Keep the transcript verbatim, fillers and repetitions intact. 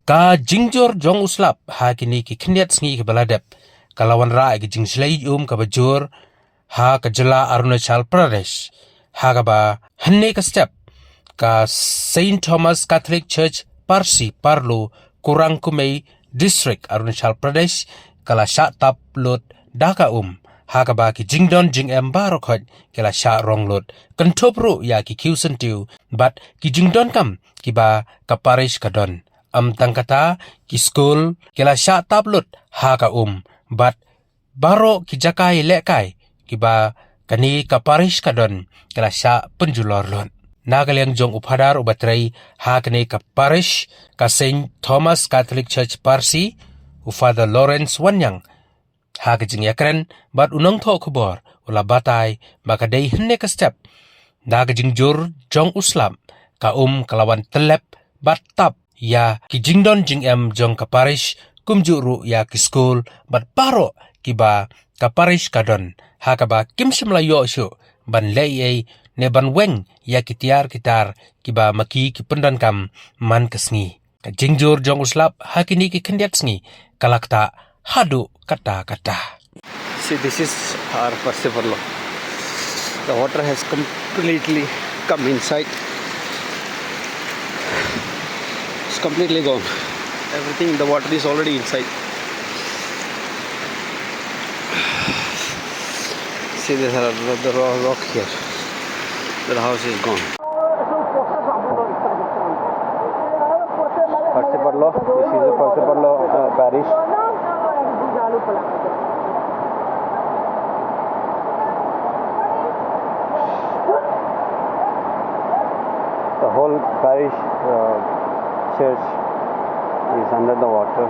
Ka jingjur jong u slap ha kine ki khyndiat sngi kiba la dep ka la wanrah ïa ka jingshlei um kaba jur ha ka jylla Arunachal Pradesh, ha kaba hynne ka step ka Saint Thomas Catholic Church Parsi, Parlo, Kurang Kumey District, Arunachal Pradesh, ka la shah tap lut da ka um, ha kaba ki jingdon jingem baroh khoit ki la shah rong lut, kynthup ruh ïa ki khiew syntiew bad ki jingdonkam kiba ka parish ka don. Ym tang kata, ki skul ki la shah tap lut ha ka um bad baroh ki jaka ïalehkai kiba kane ka parish ka don ki la shah pynjulor lut. Na ka liang jong u phadar uba trei ha kane ka parish ka Saint Thomas Catholic Church Parsi, u Father Lawrence Wanniang, ha ka jingïakren bad u nongthoh khubor u la batai ba ka dei hynne ka step na ka jingjur jong u slap, ka um ka la wan tyllep bad tap ïa ki jingdon jingem jong ka parish, kumjuh ruh ïa ki skul bad baroh kiba ka parish ka don, ha kaba kim shym la ïoh shuh ban leh ei ei ne ban weng ïa ki tiar ki tar kiba ma ki ki pyndonkam man ka sngi. Ka jingjur jong u slap ha kine ki khyndiat sngi ka la ktah haduh katta katta. See, this is our Parsi Parlo. The water has completely come inside. It's completely gone. Everything, the water is already inside. See, there's a, the ro-, rock here. The house is gone. Parsi Parlo, this is the Parsi Parlo, uh, parish. The whole parish, uh, church is under the water.